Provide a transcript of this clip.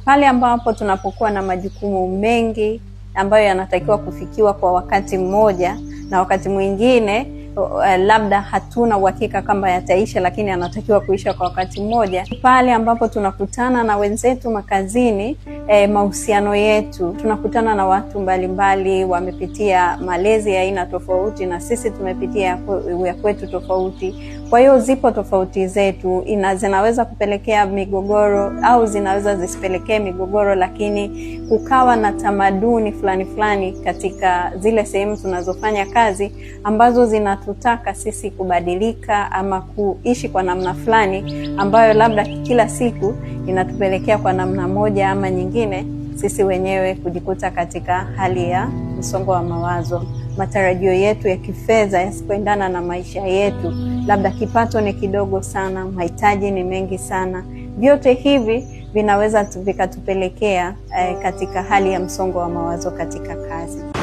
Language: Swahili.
Pale ambapo tunapokuwa na majukumu mengi ambayo yanatakiwa kufikiwa kwa wakati mmoja, na wakati mwingine labda hatuna uhakika kwamba yataisha, lakini yanatakiwa kuisha kwa wakati mmoja. Pale ambapo tunakutana na wenzetu makazini, mahusiano yetu, tunakutana na watu mbalimbali, wamepitia malezi ya aina tofauti na sisi tumepitia ya kwetu tofauti. Kwa hiyo zipo tofauti zetu, zinaweza kupelekea migogoro au zinaweza zisipelekee migogoro, lakini kukawa na tamaduni fulani fulani katika zile sehemu tunazofanya kazi ambazo zinatutaka sisi kubadilika ama kuishi kwa namna fulani ambayo labda kila siku inatupelekea kwa namna moja ama nyingine sisi wenyewe kujikuta katika hali ya msongo wa mawazo. Matarajio yetu ya kifedha yasipoendana na maisha yetu, labda kipato ni kidogo sana, mahitaji ni mengi sana. Vyote hivi vinaweza vikatupelekea katika hali ya msongo wa mawazo katika kazi.